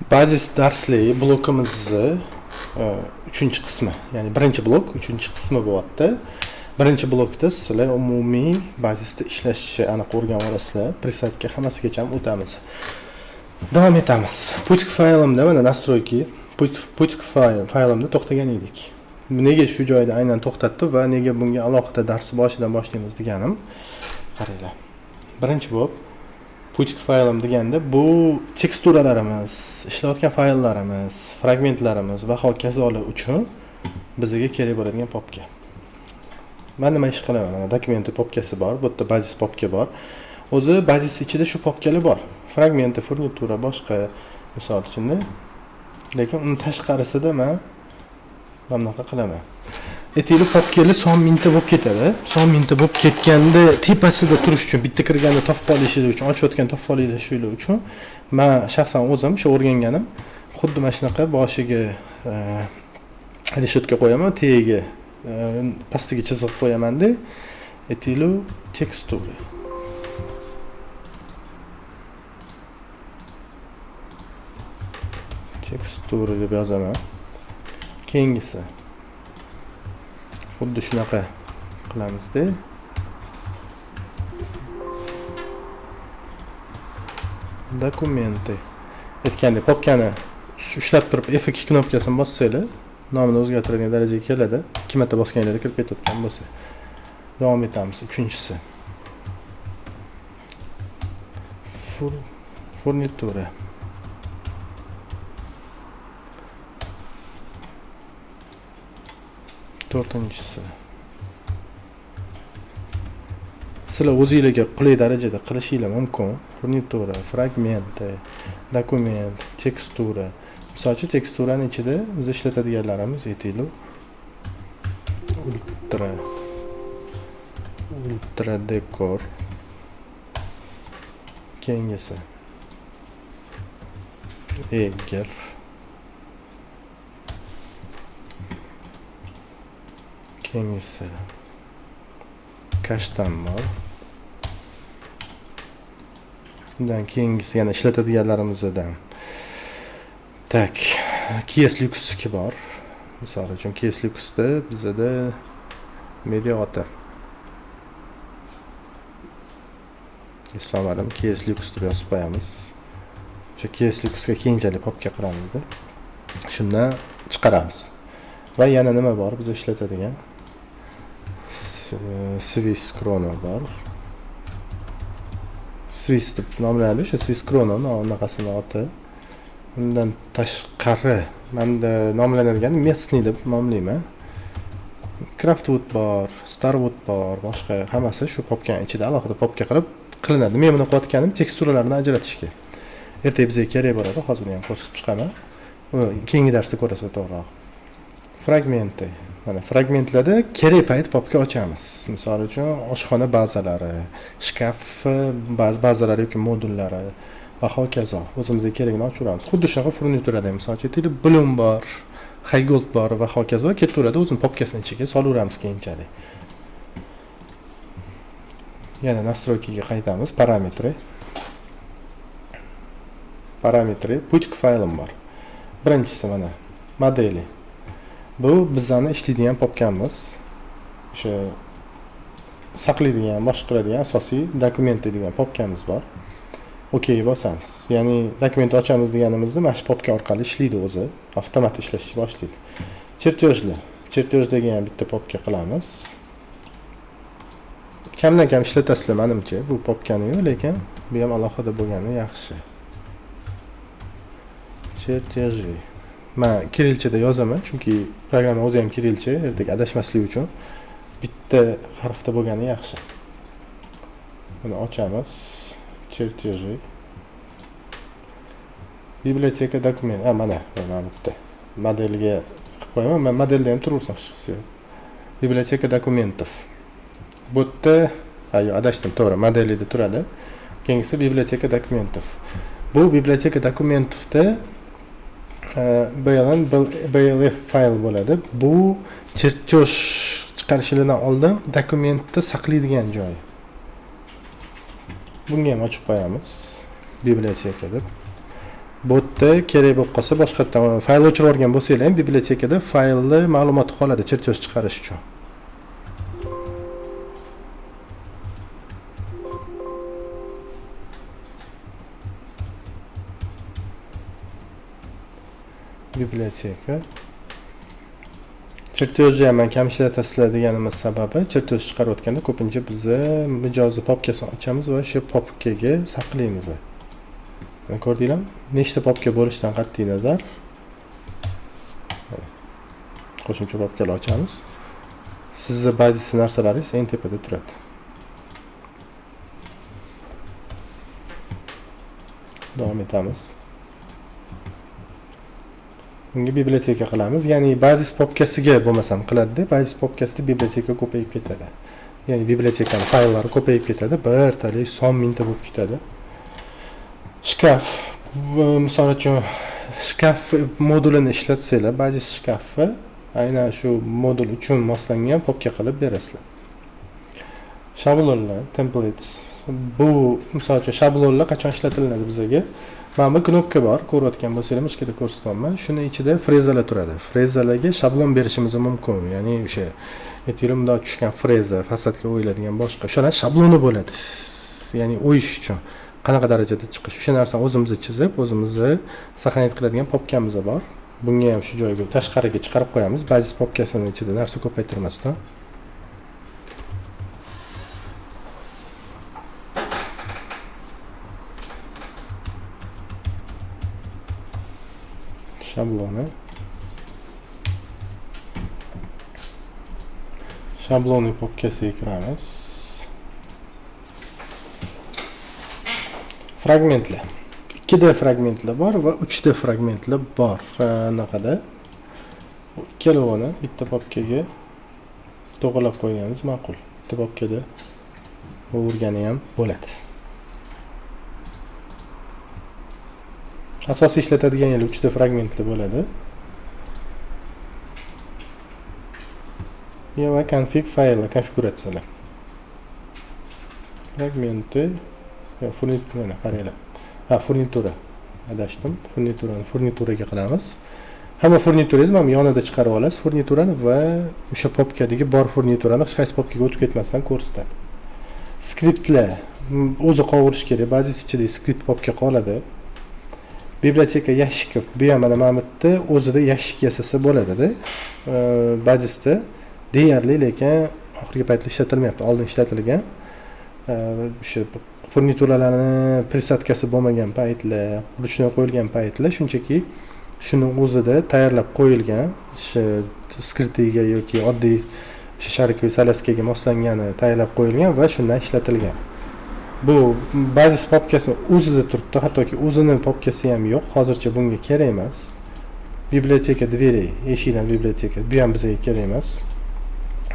Bazis darsli blokimizni 3-qismi, ya'ni birinchi blok 3-qismi bo'lyapti. Birinchi blokda sizlar umumiy bazisda ishlashni aniq o'rganib olasizlar. Presetga hammasigacha o'tamiz. Davom etamiz. Путь к faylimda mana настройки, путь к faylimda to'xtagan edik. Nega shu joyda aynan to'xtatdi va nega bunga alohida darsni boshidan boshlaymiz deganim, qaranglar. Birinchi bo'lib путь к faylim deganda bu teksturalarimiz, ishlayotgan fayllarimiz, fragmentlarimiz va hokazolar uchun bizga kerak bo'ladigan papka. Men nima ish qilaman? Mana dokumenti papkasi bor, bu yerda bazis papka bor. O'zi bazis ichida shu papkalar bor. Fragmenti, furnitura, boshqa misol uchun, lekin uni tashqarisida men bunaqa qilaman. Aytaylik, papkalar son mingta bo'lib ketadi. Son mingta bo'lib ketganda tepasida turish uchun, bitta kirganda topib olishingiz uchun, ochayotgan topib olishingiz uchun men shaxsan o'zim shu o'rganganim xuddi mana shunaqa boshiga reshetka qo'yaman, tagiga pastiga chiziq qo'yamanda, aytaylik, tekstura. Tekstura deb yozaman. Keyingisi xuddi shunaqa qilamizda. Dokumenti. Aytgandek, papkani ushlab turib F2 knopkasini bossanglar, nomini o'zgartiradigan darajaga keladi. 2 marta bosganingizda kirib ketayotgan bo'lsa. Davom etamiz. Uchinchisi. Furnitura. To'rtinchisi. Sizlar o'zingizlarga qulay darajada qilishinglar mumkin. Furnitura, fragmenti, dokument, tekstura. Misol uchun teksturani ichida biz ishlatadiganlarimiz aytaylik. Ultra dekor. Keyingisi. Egger. Keyingisi kashtan bor. Undan keyingisi yana ishlatadiganlarimizdan. Tak, KS Lux'niki bor. Misol uchun KS Lux'da bizada mediator. Eslamadim, KS Lux deb yozib qo'yamiz. O'sha KS Lux'ga keyinchalik papka qilamizda. Shundan chiqaramiz. Va yana nima bor biz ishlatadigan? Swiss Krona bor. Swiss deb nomlanadi. O'sha Swiss Krona unaqasini oti. Undan tashqari menda nomlanadigan Metsni deb nomlayman. Craftwood bor, Starwood bor, boshqa hammasi shu papkaning ichida alohida papka qilib qilinadi. Men buni qilayotganim teksturalarni ajratishga. Ertaga bizga kerak bo'ladi, hozir ham ko'rsatib chiqaman. Keyingi darsda ko'rasiz to'g'riroq. Fragmenti. Mana fragmentlarda kerak payt papka ochamiz. Misol uchun oshxona bazalari, shkaf bazalari yoki modullari va hokazo. O'zimizga keragini ochaveramiz. Xuddi shunaqa furniturada ham, misol uchun aytaylik, Bloom bor, Highgold bor va hokazo ketaveradi, o'zini papkasini ichiga solaveramiz keyinchalik. Yana настройкаga qaytamiz, parametri. Parametri, путь к faylim bor. Birinchisi mana modeli. Bu bizani ishlaydigan papkamiz. O'sha saqlaydigan, boshqaradigan asosiy dokument degan papkamiz bor. OK bosamiz. Ya'ni dokument ochamiz deganimizda mana shu papka orqali ishlaydi o'zi, avtomat ishlashni boshlaydi. Chertejlar. Chertejdagi ham bitta papka qilamiz. Kamdan kam ishlatasizlar menimcha bu papkani yo'q, lekin bu ham alohida bo'lgani yaxshi. Cherteji. Men kirilchada yozaman, chunki programma o'zi ham kirilcha, ertaga adashmaslik uchun bitta harfda bo'lgani yaxshi. Buni ochamiz. Cherteji. Biblioteka dokument. Mana, mana bitta. Modelga qilib qo'yaman. Men modelda ham turaversin, hech qisi yo'q. Biblioteka dokumentov. Bu yerda, yo'q, adashdim, to'g'ri, modelida turadi. Keyingisi biblioteka dokumentov. Bu biblioteka dokumentovda BLN, BLF fayl bo'ladi. Bu chertej chiqarishidan oldin dokumentni saqlaydigan joy. Bunga ham ochib qo'yamiz. Biblioteka deb. Bu yerda kerak bo'lib qolsa boshqatdan fayl o'chirib yuborgan bo'lsanglar ham bibliotekada faylni ma'lumoti qoladi chertyoz chiqarish uchun. Biblioteka. Chertyojni ham man kam ishlatasizlar deganimiz sababi chertyoz chiqarayotganda ko'pincha biza mijozni papkasini ochamiz va o'sha papkaga saqlaymiz. Mana ko'rdinglarmi? Nechta papka bo'lishidan qat'iy nazar qo'shimcha papkalar ochamiz. Sizni bazis narsalaringiz eng tepada turadi. Davom etamiz. Bunga biblioteka qilamiz. Ya'ni bazis papkasiga bo'lmasam qiladi-da, bazis papkasida biblioteka ko'payib ketadi. Ya'ni bibliotekaning fayllari ko'payib ketadi, bir talik son mingta bo'lib ketadi. Shkaf, misol uchun shkaf modulini ishlatsanglar, bazis shkafi aynan shu modul uchun moslangan papka qilib berasizlar. Shablonlar, templates. Bu misol uchun shablonlar qachon ishlatiladi bizaga? Mana bu knopka bor, ko'rayotgan bo'lsanglar, mushkilda ko'rsatyapman. Shuni ichida frezalar turadi. Frezalarga shablon berishimiz mumkin. Ya'ni o'sha aytaylik, bundoq tushgan freza, fasadga o'yiladigan boshqa, o'shalar shabloni bo'ladi. Ya'ni o'yish uchun qanaqa darajada chiqish, o'sha narsani o'zimiz chizib, o'zimiz saqlanib qiladigan papkamiz bor. Bunga ham shu joyga tashqariga chiqarib qo'yamiz. Bazis papkasini ichida narsa ko'paytirmasdan. Shabloni. Shabloni papkasiga kiramiz. Fragmentlar. 2D fragmentlar bor va 3D fragmentlar bor. Anaqada ikkalovini bitta papkaga to'g'rilab qo'yganimiz ma'qul. Bitta papkada bo'g'irgani ham bo'ladi. Asosiy ishlatadigan yerlar 3D fragmentli bo'ladi. Va config fayli, konfiguratsiyalar. Fragmenti yo furniturani qaranglar. Ha, furnitura. Adashdim. Furniturani furnituraga qilamiz. Hamma furniturangizni mana bu yonida chiqarib olasiz furniturani va o'sha papkadagi bor furniturani hech qaysi papkaga o'tib ketmasdan ko'rsatadi. Skriptlar o'zi qovurish kerak. Ba'zisi ichida skript papka qoladi. Biblioteka yashikov, bu ham mana bu yerda o'zida yashik yasasa bo'ladi-da. Bazisda deyarli, lekin oxirgi paytda ishlatilmayapti. Oldin ishlatilgan. O'sha furnituralarni prisadkasi bo'lmagan paytlar, ruchnoy qo'yilgan paytlar shunchaki shuni o'zida tayyorlab qo'yilgan, o'sha skriptiga yoki oddiy o'sha sharikoy salaskaga moslangani tayyorlab qo'yilgan va shundan ishlatilgan. Bu bazis papkasini o'zida turibdi, hattoki o'zini papkasi ham yo'q, hozircha bunga kerak emas. Biblioteka dverey, eshikdan biblioteka, bu ham bizga kerak emas.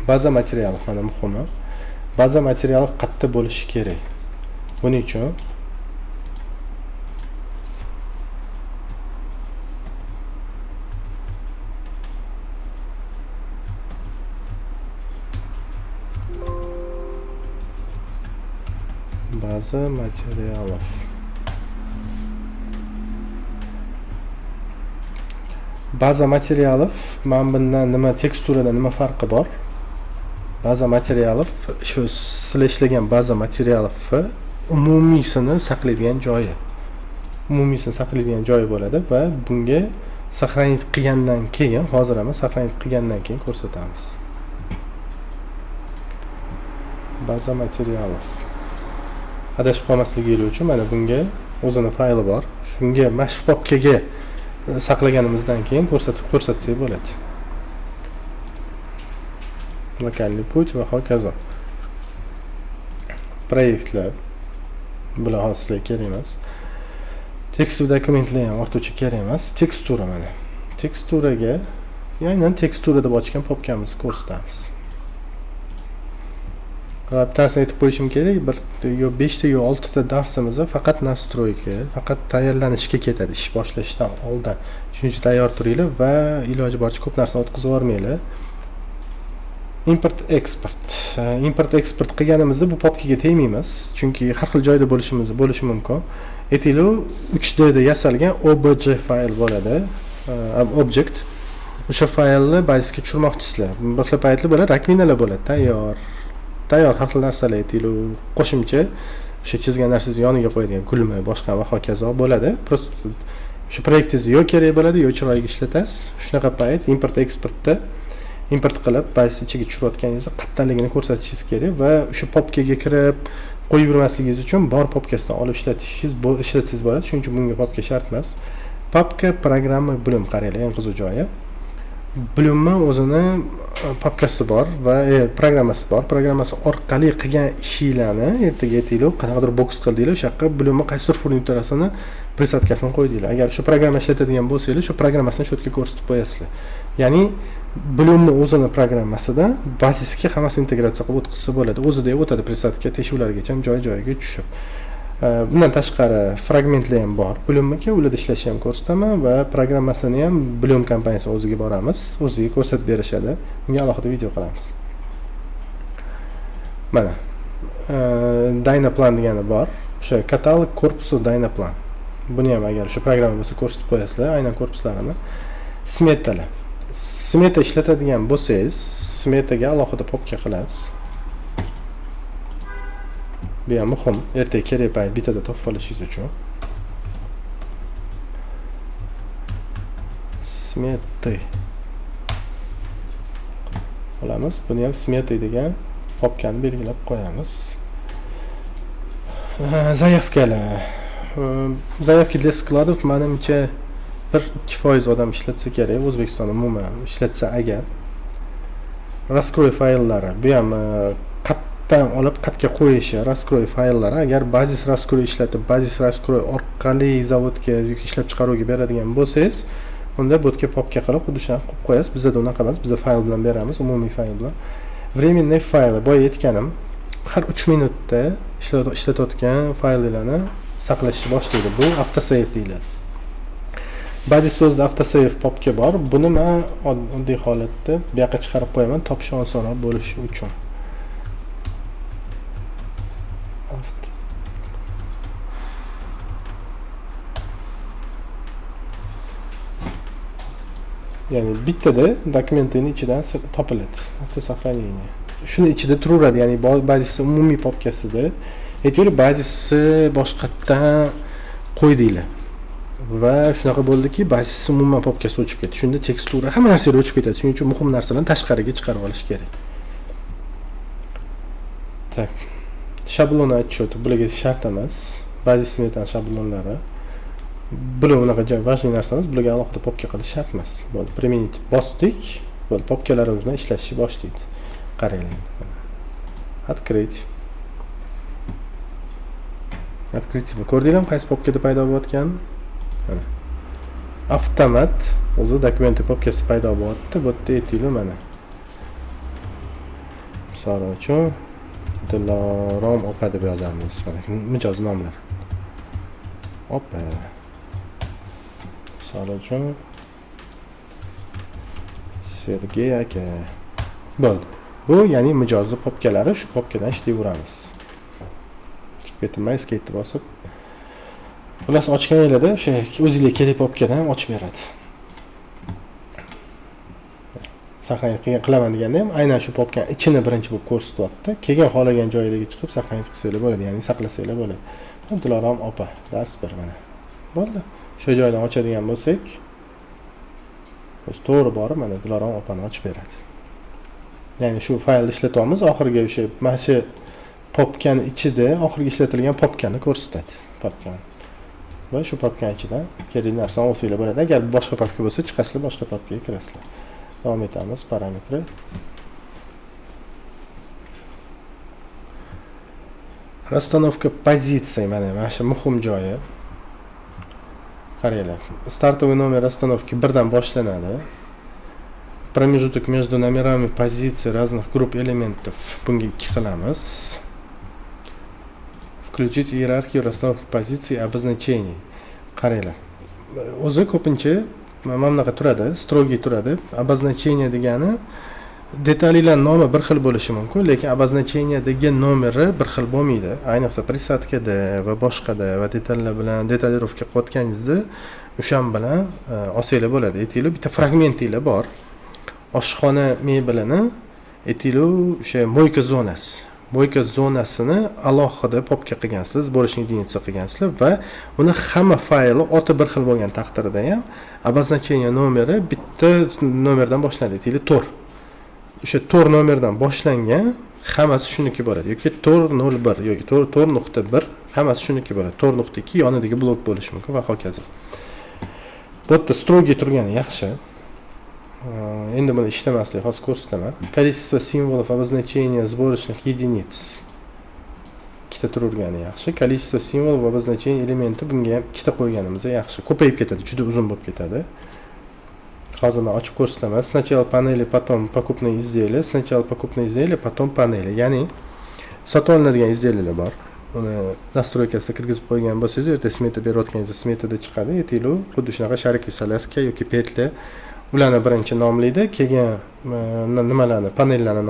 Baza material mana muhimi. Baza material qayerda bo'lishi kerak? Buning uchun baza materialov. Baza materialov, mana bundan nima teksturadan nima farqi bor? Baza materialov shu sizlar ishlagan baza materialovni umumiysini saqlaydigan joyi. Umumiysini saqlaydigan joyi bo'ladi va bunga saqlanib qilgandan keyin, hozir emas, saqlanib qilgandan keyin ko'rsatamiz. Baza materialov. Adashib qolmasligi uchun mana bunga o'zini fayli bor. Shunga mana shu papkaga saqlaganimizdan keyin ko'rsatsak bo'ladi. Lokalniy pуть va hokazo. Proyektlar bular hozir sizlarga kerak emas. Tekst va dokumentlar ham ortiqcha kerak emas. Tekstura mana. Teksturaga, aynan tekstura deb ochgan papkamizni ko'rsatamiz. Va bitta narsani aytib qo'yishim kerak, bir yo 5 ta yo 6 ta darsimiz faqat nastroyka, faqat tayyorlanishga ketadi ish boshlashdan oldin. Shuning uchun tayyor turinglar va iloji boricha ko'p narsani o'tkazib yubormanglar. Import eksport. Import eksport qilganimizda bu papkaga tegmaymiz, chunki har xil joyda bo'lishi mumkin. Aytaylik, 3D da yasalgan OBJ fayl bo'ladi, object. O'sha faylni bazisga tushirmoqchisizlar. Bir xil paytli bo'ladi, rakvinalar bo'ladi, tayyor har xil narsalar, aytaylik, qo'shimcha o'sha chizgan narsangizni yoniga qo'yadigan gulmi, boshqa va hokazo bo'ladi. Просто shu proyektingizda yo kerak bo'ladi, yo chiroyga ishlatasiz. Shunaqa payt import eksportda import qilib bazis ichiga tushirayotganingizda qayerdanligini ko'rsatishingiz kerak va o'sha papkaga kirib qo'yib yurmasligingiz uchun bor papkasidan olib ishlatsangiz bo'ladi. Shuning uchun bunga papka shart emas. Papka programma Blum, qaranglar, eng qiziq joyi. Blumni o'zini papkasi bor va programmasi bor. Programmasi orqali qilgan ishinglarni ertaga aytaylik, qanaqadir boks qildinglar, o'sha yoqqa Blumni qaysidir furniturasini prisadkasini qo'ydinglar. Agar shu programma ishlatadigan bo'lsanglar, shu programmasini shu yerga ko'rsatib qo'yasizlar. Ya'ni Blumni o'zini programmasida bazisga hammasi integratsiya qilib o'tkazsa bo'ladi. O'zida o'tadi prisadka teshuvlargacha ham joy-joyiga tushib. Bundan tashqari fragmentlar ham bor. Blumniki, ularda ishlashni ham ko'rsataman va programmasini ham Blum kompaniyasi o'ziga boramiz, o'ziga ko'rsatib berishadi. Bunga alohida video qilamiz. Mana Dynaplan degani bor. O'sha katalog korpusi Dynaplan. Buni ham agar o'sha programma bo'lsa ko'rsatib qo'yasizlar, aynan korpuslarini. Smetalar. Smeta ishlatadigan bo'lsangiz, smetaga alohida papka qilasiz. Bu ham muhim, ertaga kerak payt bittada topib olishingiz uchun. Smeta olamiz. Buni ham smeta degan papkani belgilab qo'yamiz. Заявkalar. Заявки для складов menimcha 1-2% odam ishlatsa kerak, O'zbekistonda umuman ishlatsa agar. Раскрой fayllari, bu ham qatdan olib qatga qo'yishi, раскрой fayllari. Agar bazis раскрой ishlatib, bazis раскрой orqali zavodga yoki ishlab chiqaruvga beradigan bo'lsangiz, unda bu yerga papka qilib xuddi shunaqa qo'yib qo'yasiz. Bizda unaqa emas, biz fayl bilan beramiz, umumiy fayl bilan. Временный fayli, boya aytganim, har 3 minutda ishlatayotgan fayllarni saqlashni boshlaydi. Bu autosave deyiladi. Ba'zi so'zda autosave papka bor. Buni men oddiy holatda bu yoqqa chiqarib qo'yaman, topish osonroq bo'lishi uchun. Ya'ni bittada dokumentning ichidan topiladi. Автосохранение. Shuni ichida turaveradi, ya'ni bazisi umumiy papkasida. Aytaylik, bazisi boshqatdan qo'ydinglar. Va shunaqa bo'ldiki, bazisi umuman papkasi o'chib ketdi. Shunda tekstura, hamma narsa o'chib ketadi. Shuning uchun muhim narsalarni tashqariga chiqarib olish kerak. Tak. Shablon отчет bularga shart emas. Bazis smetan shablonlari. Bular unaqa важный narsa emas, bularga alohida papka qilish shart emas. Bo'ldi, применить bosdik, bo'ldi, papkalarimiz bilan ishlashni boshlaydi. Qaranglar. Открыть. Открыть. Ko'rdinglarmi qaysi papkada paydo bo'layotganini? Mana. Avtomat o'zi dokument papkasi paydo bo'lyapti. Bu yerda aytaylik mana. Misol uchun Dilorom opa deb yozamiz. Mana mijoz nomlar. Opa. Misol uchun Sergey aka. Bo'ldi. Bu ya'ni mijozni papkalari, shu papkadan ishlayveramiz. Chiqib ketmay, escape bosib. Xullas, ochganinglarda o'sha o'zingizga kerak papkadan ham ochib beradi. Saqlanib qilaman deganda ham aynan shu papkaning ichini birinchi bo'lib ko'rsatyapti. Keyin xohlagan joyiga chiqib saqlanib qilsanglar bo'ladi, ya'ni saqlasanglar bo'ladi. Dilorom opa, dars 1 mana. Bo'ldi. Shu joydan ochadigan bo'lsak, o'zi to'g'ri borib mana Dilorom opani ochib beradi. Ya'ni shu faylni ishlatyapmiz, oxirgi o'sha mana shu papkani ichida oxirgi ishlatilgan papkani ko'rsatadi. Papkani. Va shu papkani ichidan kerakli narsani olsanglar bo'ladi. Agar boshqa papka bo'lsa, chiqasizlar, boshqa papkaga kirasizlar. Davom etamiz parametri. Расстановка позиций, mana shu muhim joyi. Qaranglar. Стартовый номер расстановки birdan boshlanadi. Промежуток между номерами позиций разных групп элементов. Bunga 2 qilamiz. Включить иерархию расстановки позиций обозначений. Qaranglar. O'zi ko'pincha mana bunaqa turadi, строгий turadi. Обозначение degani Detallar nomi bir xil bo'lishi mumkin, lekin обозначениядagi nomeri bir xil bo'lmaydi. Ayniqsa присадкада va boshqada va detallar bilan деталировка qilayotganingizda o'shan bilan olsanglar bo'ladi. Aytaylik, bitta fragmentinglar bor. Oshxona mebelini, aytaylik, o'sha мойка zonasi. Мойка zonasini alohida papka qilgansizlar, сборочный единица qilgansizlar va uni hamma fayli oti bir xil bo'lgan taqdirda ham обозначение nomeri bitta nomerdan boshlanadi. Aytaylik, 4. O'sha 4 nomerdan boshlangan hammasi shuniki bo'ladi yoki 4.01 yoki 4.1, hammasi shuniki bo'ladi. 4.2 yonidagi blok bo'lishi mumkin va hokazo. Bu yerda строгий turgani yaxshi. Endi buni ishlamaslik, hozir ko'rsataman. Количество символов обозначения сборочных единиц ikkita turavergani yaxshi. Количество символов обозначения элемента, bunga ham ikkita qo'yganimiz yaxshi. Ko'payib ketadi, juda uzun bo'lib ketadi. Hozir man ochib ko'rsataman. Сначала панели, потом покупные изделия, сначала покупные изделия, потом панели. Ya'ni sotib olinadigan изделия lar bor. Uni настройка sida kirgizib qo'ygan bo'lsangiz, erta smeta berayotganingizda smetada chiqadi. Aytaylik, xuddi shunaqa шарик, салазка yoki петля, ularni birinchi nomlaydi, keyin nimalarni, panellarni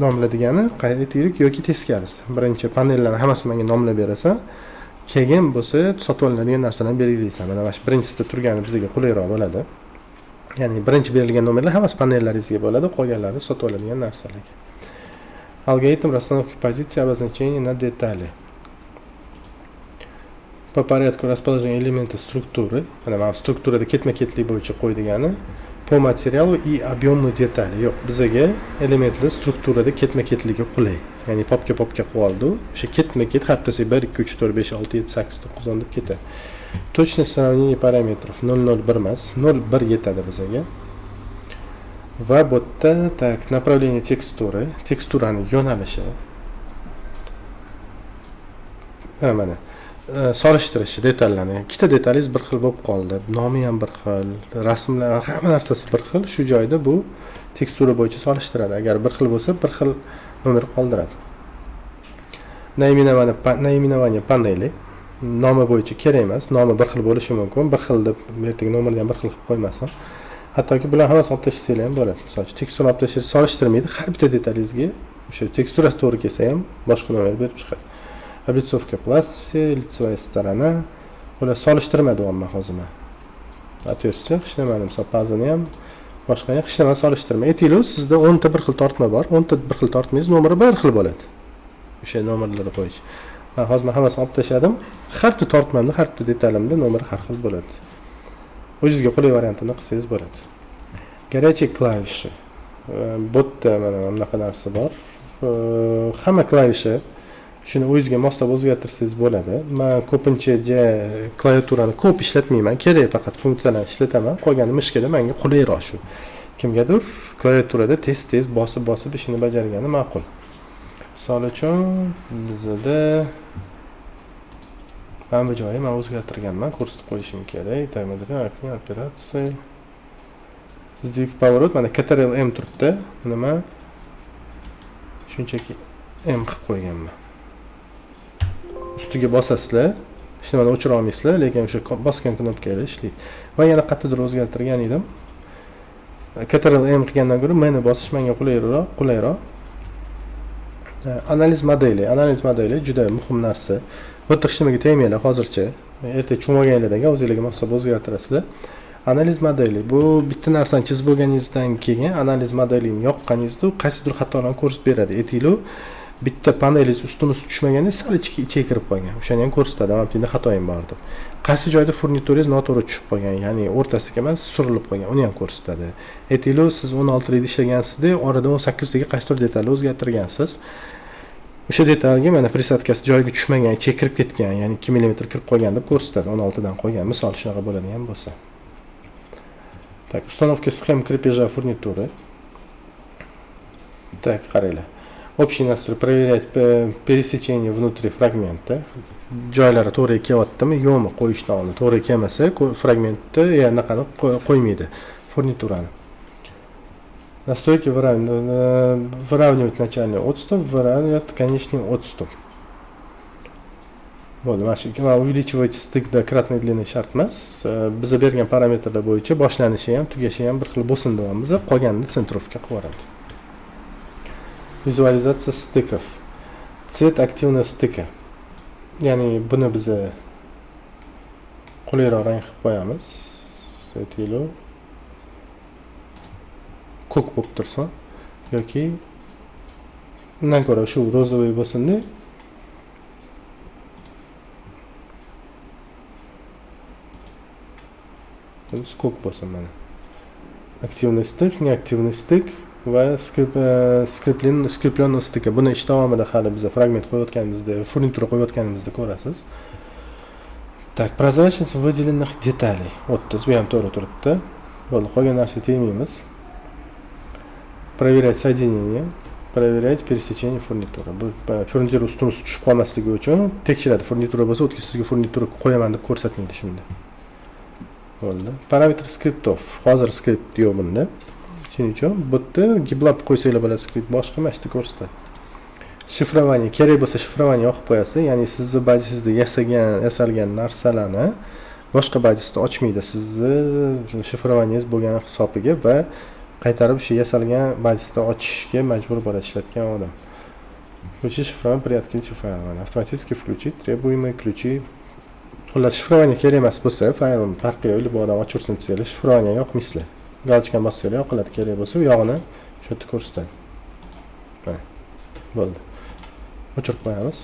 nomladigani, aytaylik, yoki teskarisi. Birinchi panellarni hammasini menga nomlab berasan, keyin bo'lsa sotib olinadigan narsalarni belgilaysan. Mana shu birinchisida turgani bizga qulayroq bo'ladi. Ya'ni birinchi berilgan nomerlar hammasi panellaringizga bo'ladi, qolganlari sotib oladigan narsalarga. Алгоритм расстановки позиций обозначений на детали. По порядку расположения элементов структуры. Mana strukturada ketma-ketlik bo'yicha qo'y degani. По материалу и объему детали. Yo'q, bizaga elementlar strukturada ketma-ketligi qulay. Ya'ni papka papka qilib oldi. O'sha ketma-ket har bittasi 1 2 3 4 5 6 7 8 9 10 deb ketadi. Точность сравнения параметров 0,01 emas, 0,1 yetadi bizaga. Va bu yerda, так, направление текстуры, teksturani yo'nalishi. Ha, mana solishtirishi detallarni. Ikkita detalingiz bir xil bo'lib qoldi, nomi ham bir xil, rasmlar, hamma narsasi bir xil. Shu joyda bu tekstura bo'yicha solishtiradi. Agar bir xil bo'lsa, bir xil nomer qoldiradi. Наименование панели, nomi bo'yicha kerak emas, nomi bir xil bo'lishi mumkin, bir xil deb ertaga nomerni ham bir xil qilib qo'ymasin. Hattoki bular hammasini olib tashlasanglar ham bo'ladi. Misol uchun, teksturani olib tashlash solishtirmaydi, har bitta detalingizga o'sha teksturasi to'g'ri kelsa ham boshqa nomer berib chiqadi. Облицовка пласти, лицевая сторона, ular solishtirma deyapman hozir man. Отверстие, hech nimani, misol, пазini ham, boshqani hech nimani solishtirma. Aytaylik, sizda 10 ta bir xil tortma bor, 10 ta bir xil tortmangiz nomeri bir xil bo'ladi. O'sha nomerlarni qo'yish. Man hozir hammasini olib tashladim. Har bitta tortmamda, har bitta detalimda nomeri har xil bo'ladi. O'zingizga qulay variantini qilsangiz bo'ladi. Горячие клавиши. Bu yerda mana bunaqa narsa bor. Hamma klavishi shuni o'zingizga moslab o'zgartirsangiz bo'ladi. Man ko'pincha klaviaturani ko'p ishlatmayman, kerak faqat funksiyalarni ishlataman, qolgani мышка da menga qulayroq shu. Kimgadir klaviaturada tez-tez bosib-bosib ishini bajargani ma'qul. Misol uchun, bizada mana bu joyi man o'zgartirganman, ko'rsatib qo'yishim kerak. Операция. Сдвиг, поворот, mana Ctrl M turibdi. Buni man shunchaki M qilib qo'yganman. Ustiga bosasizlar, hech nimani o'chira olmaysizlar, lekin o'sha bosgan knopkalar ishlaydi. Va yana qayerdadir o'zgartirgan edim. Ctrl M qilgandan ko'ra M ni bosish menga qulayroq. Анализ модели, анализ модели juda muhim narsa. Bu yerda hech nimaga tegmanglar hozircha. Erta tushunib olganinglardan keyin o'zinglarga moslab o'zgartirasizlar. Анализ модели, bu bitta narsani chizib bo'lganingizdan keyin анализ модели ni yoqqaningizda u qaysidir xatolarni ko'rsatib beradi. Aytaylik, bitta panelingiz ustma ust tushmaganda sal ichiga kirib qolgan, o'shani ham ko'rsatadi, mana bu yerda xatoyim bor deb. Qaysi joyda furnituringiz noto'g'ri tushib qolgan, ya'ni o'rtasiga emas, surilib qolgan, uni ham ko'rsatadi. Aytaylik, siz 16 likda ishlagansizda, orada 18 ligi qaysidir detalni o'zgartirgansiz, o'sha detalga mana присадка si joyiga tushmagan, ichiga kirib ketgan, ya'ni 2 millimetr kirib qolgan deb ko'rsatadi, 16dan qolgan, misol, shunaqa bo'ladigan bo'lsa. Так, установка схем крепежа фурнитуры. Так, qaranglar, общий настрой, проверять пересечение внутри фрагмента, joylari to'g'ri kelyaptimi yo'qmi, qo'yishdan oldin to'g'ri kelmasa fragmentni, anaqani qo'ymaydi, furniturani. Настройки: выравнивать начальный отступ, выравнивать конечный отступ. Bo'ldi, mana shu. Увеличивать стык до кратной длины shart emas, biza bergan parametrlar bo'yicha boshlanishi ham, tugashi ham bir xil bo'lsin deyapmiz, qolganini центровка qilib yuboradi. Визуализация стыков. Цвет активного стыка. Ya'ni buni biza qulayroq rang qilib qo'yamiz. Aytaylik, ko'k bo'lib tursin yoki undan ko'ra shu розовый bo'lsin-da. Ko'k bo'lsin mana. Активный стык, неактивный стык va скрепленный стыка. Buni ish davomida hali biz fragment qo'yayotganimizda, furnitura qo'yayotganimizda ko'rasiz. Так, прозрачность выделенных деталей. 30, bu ham to'g'ri turibdi. Bo'ldi, qolgan narsaga tegmaymiz. Проверять соединение, проверять пересечение фурнитуры. Bu furnitura ustun ust tushib qolmasligi uchun tekshiradi. Furnitura bo'lsa, o'tga sizga furnitura qo'yaman deb ko'rsatmaydi shunda. Bo'ldi. Параметр скриптов. Hozir skript yo'q bunda. Shuning uchun bu yerda giblab qo'ysanglar bo'ladi skript, boshqa mana shu ko'rsatadi. Шифрование kerak bo'lsa шифрование yoqib qo'yasiz, ya'ni sizni bazisingizda yasalgan narsalarni boshqa bazisda ochmaydi, sizni шифрованиyangiz bo'lgan hisobiga va qaytarib o'sha yasalgan bazisda ochishga majbur bo'ladi ishlatgan odam. Включить шифрование при открытии файла. Mana автоматически включить требуемые ключи. Xullas, шифрование kerak emas bo'lsa, faylni farqi yo'q, bu odam ochirsin desanglar, шифрование yoqmaysizlar. Галочкani bossanglar yoqiladi, kerak bo'lsa u yog'ini shu yerda ko'rsatadi. Mana. Bo'ldi. O'chirib qo'yamiz.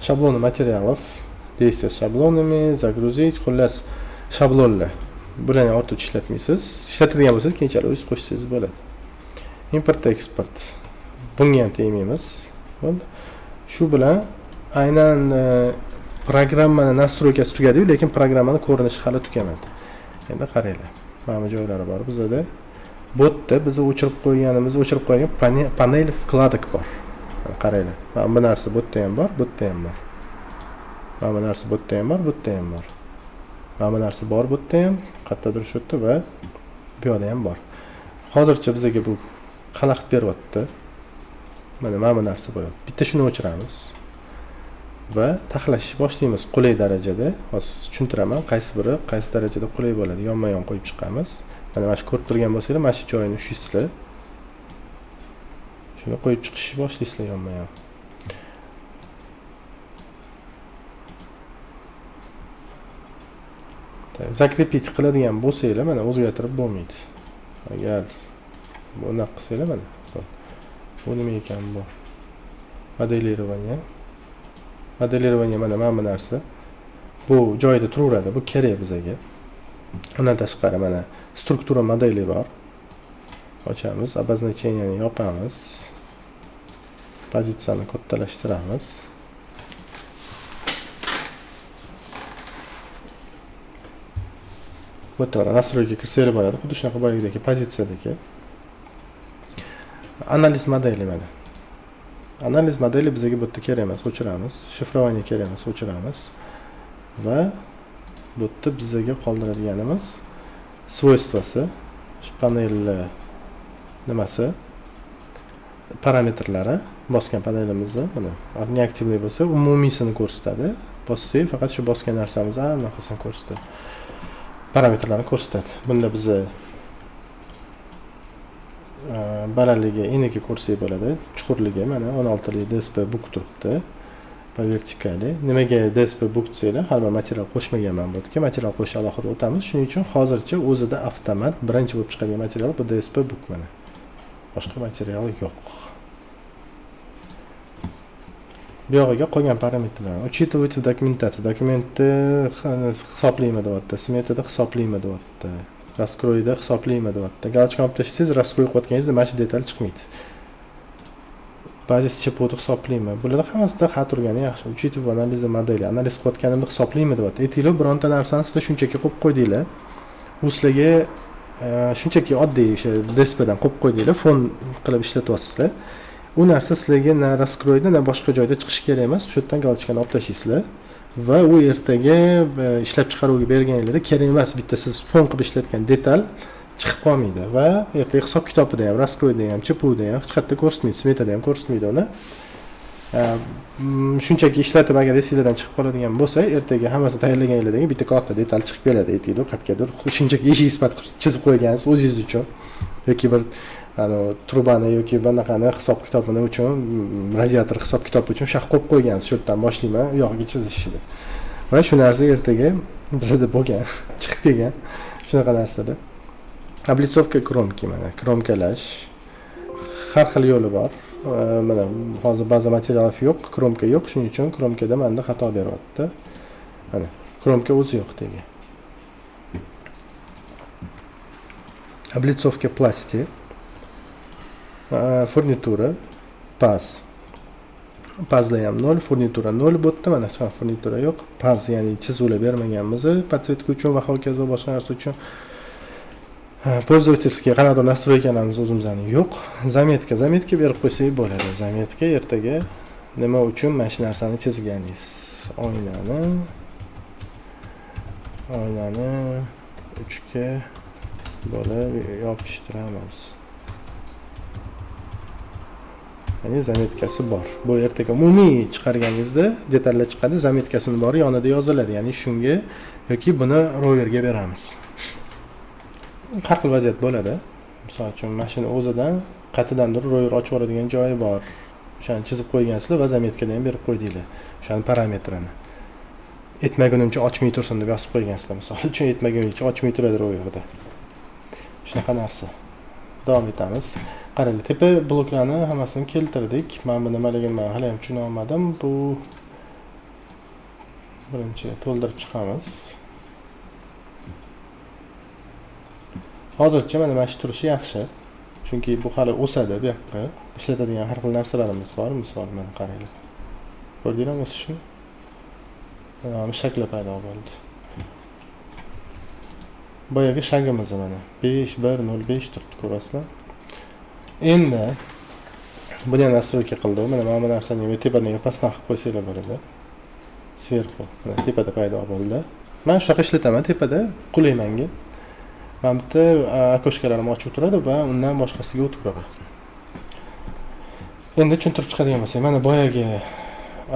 Шаблоны материалов, действия с шаблонами, загрузить, xullas shablonlar. Bularni ortiq ishlatmaysiz. Ishlatadigan bo'lsangiz keyinchalik o'zingiz qo'shsangiz bo'ladi. Import eksport. Bunga ham tegmaymiz. Bo'ldi. Shu bilan aynan programmani настройкasi tugadi-yu, lekin programmani ko'rinishi hali tugamadi. Endi qaranglar. Mana bu joylari bor bizada. Bu yerda biz o'chirib qo'yganimiz, o'chirib qo'ygan panel вкладок bor. Mana qaranglar. Mana bu narsa bu yerda ham bor, bu yerda ham bor. Mana bu narsa bu yerda ham bor, bu yerda ham bor. Mana bu narsa bor bu yerda ham, qayerdadir shu yerda va bu yoqda ham bor. Hozircha bizga bu xalaqit beryapti. Mana bu narsa bo'ladi. Bitta shuni o'chiramiz va taxlashni boshlaymiz qulay darajada. Hozir tushuntiraman, qaysi biri qaysi darajada qulay bo'ladi. Yonma-yon qo'yib chiqamiz. Mana shu ko'rib turgan bo'lsanglar, mana shu joyini ushlaysizlar. Shuni qo'yib chiqishni boshlaysizlar yonma-yon. Закрепить qiladigan bo'lsanglar, mana o'zgartirib bo'lmaydi. Agar bunaqa qilsanglar, mana bu nima ekan bu? Modelирование. Modelирование mana bu narsa. Bu joyida turaveradi, bu kerak bizga. Undan tashqari mana struktura modeli bor. Ochamiz, обозначениeni yopamiz. Pozitsiyani kattalashtiramiz. Bu yerda mana настройка kirsanglar bo'ladi, xuddi shunaqa boyagidagi pozitsiyadagi. Analiz modeli mana. Analiz modeli bizga bu yerda kerak emas, o'chiramiz. Шифрование kerak emas, o'chiramiz. Va bu yerda bizga qoldiradiganimiz свойствоsi, shu panelni nimasi, parametrlari, bosgan panelimizni mana неактивный bo'lsa, umumiysini ko'rsatadi. Bossak, faqat shu bosgan narsamizni anaqasini ko'rsatadi. Parametrlarni ko'rsatadi. Bunda bizni balandligi eniga ko'rsak bo'ladi. Chuqurligi mana 16lik DSP buk turibdi. По вертикали. Nimaga DSP buk desanglar, hali bir material qo'shmaganman bu yerga. Material qo'shish alohida o'tamiz. Shuning uchun hozircha o'zida avtomat birinchi bo'lib chiqadigan material bu DSP buk mana. Boshqa material yo'q. Bu yog'iga qolgan parametrlar. Учитывать в документации. Dokumentni hisoblaymi deyapti, smetada hisoblaymi deyapti, раскройda hisoblaymi deyapti. Галочка olib tashlasangiz, раскрой qilayotganingizda mana shu detal chiqmaydi. Bazis ЧПУni hisoblaymi. Bularda hammasida ha turgani yaxshi. Учитывать в анализе модели. Analiz qilayotganimda hisoblaymi deyapti. Aytaylik, bironta narsani sizlar shunchaki qo'yib qo'ydinglar. U sizlarga shunchaki oddiy o'sha DSPdan qo'yib qo'ydinglar, fon qilib ishlatyapsizlar. U narsa sizlarga na раскройda, na boshqa joyda chiqishi kerak emas. Shu yerdan галочкani olib tashlaysizlar va u ertaga ishlab chiqaruvga berganingizda kerak emas, bitta siz fon qilib ishlatgan detal chiqib qolmaydi va ertaga hisob kitobida ham, раскройda ham, ЧПУda ham hech qayerda ko'rsatmaydi, smetada ham ko'rsatmaydi uni. Shunchaki ishlatib agar esinglardan chiqib qoladigan bo'lsa, ertaga hammasi tayyorlaganinglardan keyin bitta katta detal chiqib keladi, aytaylik, qayergadir shunchaki eshik sifat qilib chizib qo'ygansiz o'zingiz uchun yoki bir Trubani yoki bunaqani hisob kitobini uchun, radiator hisob kitobi uchun shaq qo'yib qo'ygansiz, shu yerdan boshlayman, u yog'iga chizishni deb. Va shu narsa ertaga bizda bo'lgan, chiqib kelgan shunaqa narsalar. Облицовка кромки, mana kromkalash har xil yo'li bor. Mana hozir baza materialов yo'q, kromka yo'q, shuning uchun kromkada menda xato beryapti. Mana kromka o'zi yo'q tegi. Облицовка plastik, furnitura paz. Pazda ham 0, furnitura 0 bu yerda, mana hech furnitura yo'q. Paz, ya'ni chizuvlar bermaganmiz, podсветка uchun va hokazo boshqa narsa uchun. Пользовательский qanaqadir настройкаlarimiz o'zimizning yo'q. Zametka, zametka berib qo'ysak bo'ladi. Zametka ertaga nima uchun mana shu narsani chizganingiz. Oynani 3 ga bo'lib yopishtiramiz. Ya'ni zametkasi bor. Bu ertaga umumiy chiqarganingizda detallar chiqadi, zametkasini bor yonida yoziladi. Ya'ni shunga yoki buni roverga beramiz. Har xil vaziyat bo'ladi. Misol uchun mashina o'zidan qayerdandir rover ochib yuboradigan joyi bor. O'shani chizib qo'ygansizlar va zametkada ham berib qo'ydinglar. O'shani parametrini. Etmagunimcha ochmay tursin deb yozib qo'ygansizlar. Misol uchun etmagunimcha ochmay turadi roverda. Shunaqa narsa. Davom etamiz. Qaranglar, tepa bloklarni hammasini keltirdik. Men bu nimaligini men hali ham tushuna olmadim. Bu birinchi to'ldirib chiqamiz. Hozircha mana shu turishi yaxshi. Chunki bu hali o'sadi bu yoqqa. Ishlatadigan har xil narsalarimiz bor. Misol mana qaranglar. Ko'rdinglarmi o'sishini? Mana shakli paydo bo'ldi. Boyagi shagimiz mana 5 1 0 5 turibdi, ko'rasizlar. Endi buni ham настройка qildi. Mana bu narsani ham tepadan yo pastdan qilib qo'ysanglar bo'ladi. Sverxu mana tepada paydo bo'ldi. Men shunaqa ishlataman, tepada qulay menga. Mana bitta okoshkalarim ochiq turadi va undan boshqasiga o'tib turaman. Endi tushuntirib chiqadigan bo'lsak, mana boyagi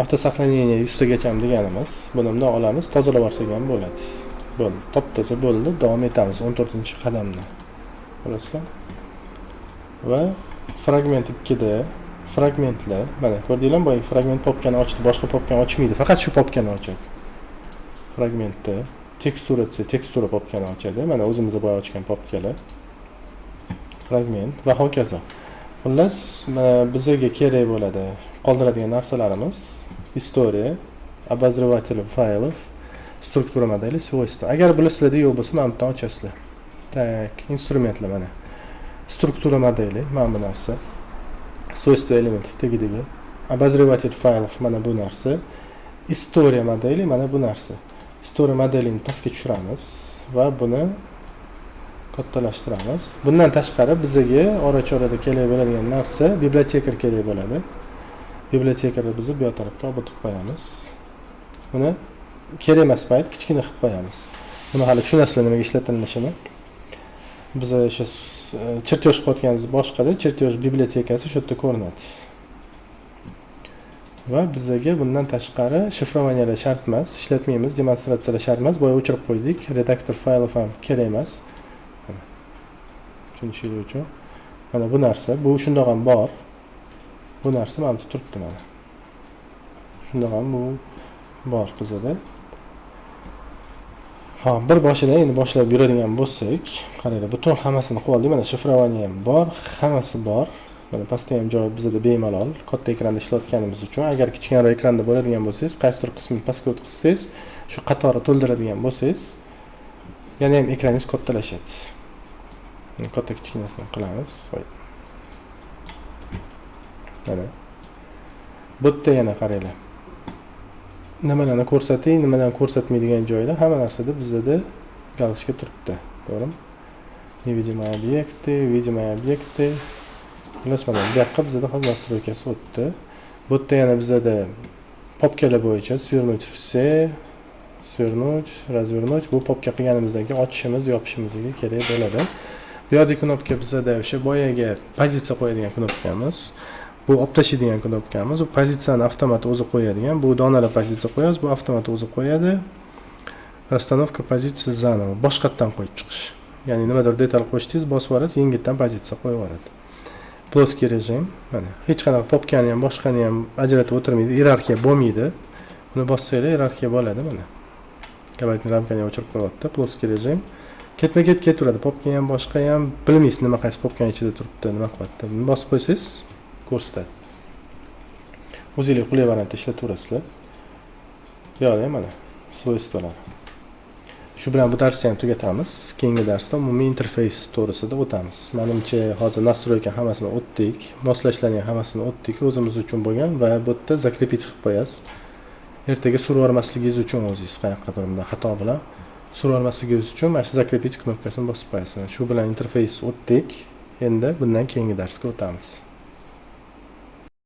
avtosaqlanение 100 tagacha deganimiz, buni bundan olamiz, tozalab olsak ham bo'ladi. Bo'ldi, top-toza bo'ldi. Davom etamiz 14-qadamni. Ko'rasizlar? Va fragment 2da fragmentlar, mana ko'rdinglarmi, boyagi fragment popkani ochdi, boshqa popkani ochmaydi, faqat shu popkani ochadi. Fragmentda tekstura desa, tekstura popkani ochadi. Mana o'zimiz boya ochgan popkalar. Fragment va hokazo. Xullas, bizga kerak bo'ladi qoldiradigan narsalarimiz: istoriya, обозреватель файлов, struktura modeli, свойства. Agar bular sizlarda yo'q bo'lsa, mana bu yerdan ochasizlar. Tak, instrumentlar mana. Struktura modeli, mana bu narsa. Свойства elementов tagidagi. Обозреватель файлов mana bu narsa. Istoriya modeli mana bu narsa. Istoriya modelini pastga tushiramiz va buni kattalashtiramiz. Bundan tashqari bizga ora-chorada kerak bo'ladigan narsa bibliotekar kerak bo'ladi. Bibliotekarni biz bu tarafga olib o'tib qo'yamiz. Buni kerak emas payt kichkina qilib qo'yamiz. Buni hali tushunasizlar nimaga ishlatilishini. Biz o'sha chertyosh qilayotganimiz boshqada, chertyosh bibliotekasi shu yerda ko'rinadi. Va bizga bundan tashqari shifrovaniylar shart emas, ishlatmaymiz, demonstratsiyalar shart emas, boya o'chirib qo'ydik. Redaktor faylov ham kerak emas. Tushunishingiz uchun. Mana bu narsa, bu shundoq ham bor. Bu narsa mana bu turibdi mana. Shundoq ham bu bor qizida. Ha, bir boshidan endi boshlab yuradigan bo'lsak, qaranglar, butun hammasini qilib oldik. Mana shifrovaniya ham bor, hammasi bor. Mana pastda ham joy bizda bemalol, katta ekranda ishlayotganimiz uchun. Agar kichkinaroq ekranda bo'ladigan bo'lsangiz, qaysidir qismini pastga o'tkazsangiz, shu qatorni to'ldiradigan bo'lsangiz, yana ham ekraningiz kattalashadi. Katta kichkinasini qilamiz. Voy. Mana. Bu yerda yana qaranglar. Nimalarni ko'rsating, nimalarni ko'rsatmaydigan joylar, hamma narsada bizda galочка turibdi. To'g'rimi? Невидимые объекты, видимые объекты. Xullas, mana bu yoqqa bizda hozir настройкasi o'tdi. Bu yerda yana bizda popkalar bo'yicha свернуть все, свернуть, развернуть. Bu popka qilganimizdan keyin ochishimiz, yopishimizga kerak bo'ladi. Bu yoqdagi knopka bizda o'sha boyagi pozitsiya qo'yadigan knopkamiz. Bu olib tashlaydigan knopkamiz. Bu pozitsiyani avtomat o'zi qo'yadigan. Bu donala pozitsiya qo'yamiz, bu avtomat o'zi qo'yadi. Расстановка pozitsiya заново, boshqatdan qo'yib chiqish. Ya'ni nimadir detal qo'shdingiz, bosib yuborasiz, yengildan pozitsiya qo'yib yuboradi. Плоский rejim, mana, hech qanaqa papkani ham, boshqani ham ajratib o'tirmaydi, iyerarxiya bo'lmaydi. Buni bossanglar, iyerarxiya bo'ladi. Mana, габаритный рамкани ham o'chirib qo'yyapti. Плоский rejim ketma ket ketaveradi, papka ham, boshqa ham, bilmaysiz, nima qaysi papkani ichida turibdi, nima qilyapti. Buni bosib qo'ysangiz, ko'rsatadi. O'zinglar qulay variantda ishlataverasizlar. Bu yoqda ham, mana, свойство lar. Shu bilan bu darsni ham tugatamiz. Keyingi darsda umumiy interfeys to'g'risida o'tamiz. Manimcha, hozir настройка hammasini o'tdik, moslashlarni ham hammasini o'tdik o'zimiz uchun bo'lgan. Va bu yerda закрепить qilib qo'yasiz, ertaga surib yubormasligingiz uchun, o'zingiz qayoqqadir bunday xato bilan surib yubormasligingiz uchun mana shu "Закрепить" knopkasini bosib qo'yasiz. Shu bilan interfeys o'tdik, endi bundan keyingi darsga o'tamiz.